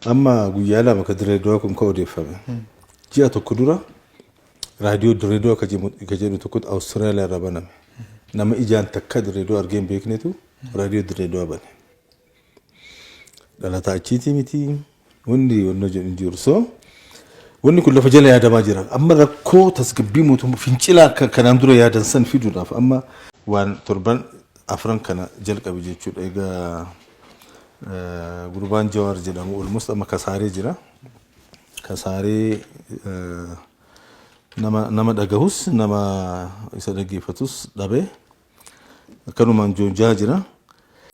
Amma guyyaa 2 ka Dirree Dawaa kun ka odeeffame. Ji'a tokko dura raadiyoo Dirree Dawaa ka jedhu tokkotu Awustiraaliyaa irraa baname. Nama ijaan takka Dirree Dawaa argee hin beeknetu raadiyoo Dirree Dawaa bane. Dhalataa achiitii miti wanni wannoo jedhu hin jiru. So wanni kun lafa jala yaadamaa jira. Amma rakkoo tasgabbii mootummaa fincila akka kanaan dura yaadan san fiduudhaaf amma waan torban afran kana jalqabe jechuudha. Egaa Gurbaan Jawaar jedhamu almost amma kasaaree jira. Kasaaree nama dhagahus nama isa dhaggeeffatus dhabee akkanumaan joonjaa jira.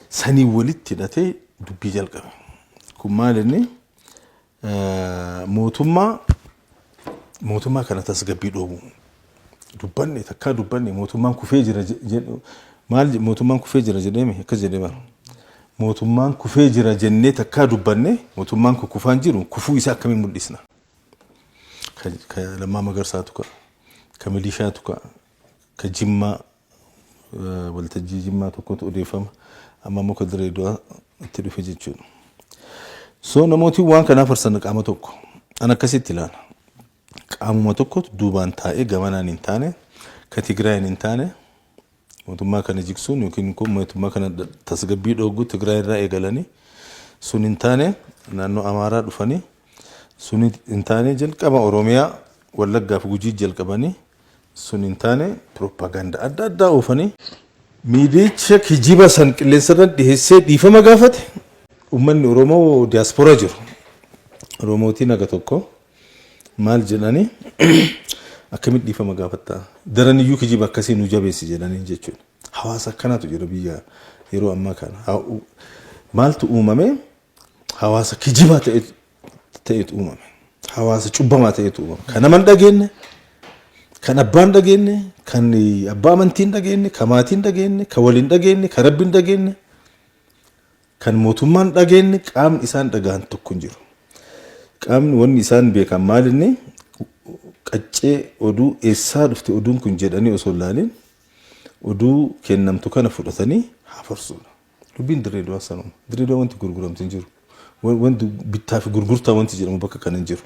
Sanii walitti hidhatee dubbii jalqabe. Kun maal inni mootummaa kana tasgabbii dhoowwu. Dubbanne takkaa dubbanne mootummaan kufee jira jedhu maal mootummaan kufee jira jedheemi akkas jedhee bara. Mootummaan kufee jira jennee takkaa dubbanne mootummaan kun kufaan jiru kufuu isaa akkamiin mul'isna? Ka Lammaa Magarsaatu ka'a, ka milishaatu ka'a, ka Jimmaa waltajjii Jimmaa tokkotu odeeffama. Amma immoo ka Dirree Dawaa itti dhufe jechuudha. So namooti waan kanaa farsan qaama tokko. An akkasitti ilaala. Qaamuma tokkotu duubaan taa'ee gamanaan hin taane, ka Tigraayin hin taane, mootummaa kana jigsuun yookiin kun mootummaa kana tasgabbii dhooguu Tigraay irraa eegalanii sun hin taane naannoo Amaaraa dhufanii sun hin taane jalqaba Oromiyaa Wallaggaa fi Gujii jalqabanii sun hin taane pirooppaagaandaa adda addaa oofanii miidiyicha kijiba san qilleensarra dhiheessee dhiifama gaafate. Uummanni Oromoo diyaaspooraa jiru Oromootiin haga tokko maal jedhanii akkamitti dhiifama gaafattaa daran iyyuu kijiba akkasii nu jabeessi jedhanii jechuudha. Hawaasa akkanaatu jira biyya yeroo ammaa kana. Maaltu uumame? Hawaasa kijibaa ta'etu uumame. Hawaasa cubbamaa ta'etu uumame. Kan nama hin dhageenye, kan abbaa hin dhageenye, kan abbaa amantii hin dhageenye, kan maatii hin dhageenye, kan wal hin dhageenye, kan rabbi hin dhageenye, kan mootummaa hin dhageenye qaamni isaan dhagahan tokko hin jiru. Qaamni wanni isaan beekan maal inni qaccee oduu eessaa dhufte oduun kun jedhanii osoo hin laalin oduu kennamtu kana fudhatanii hafarsuudha. Dubbiin Dirree Dawaa sanuma. Dirree Dawaa wanti gurguramtu hin jiru. Wanti bittaa fi gurgurtaa wanti jedhamu bakka kana hin jiru.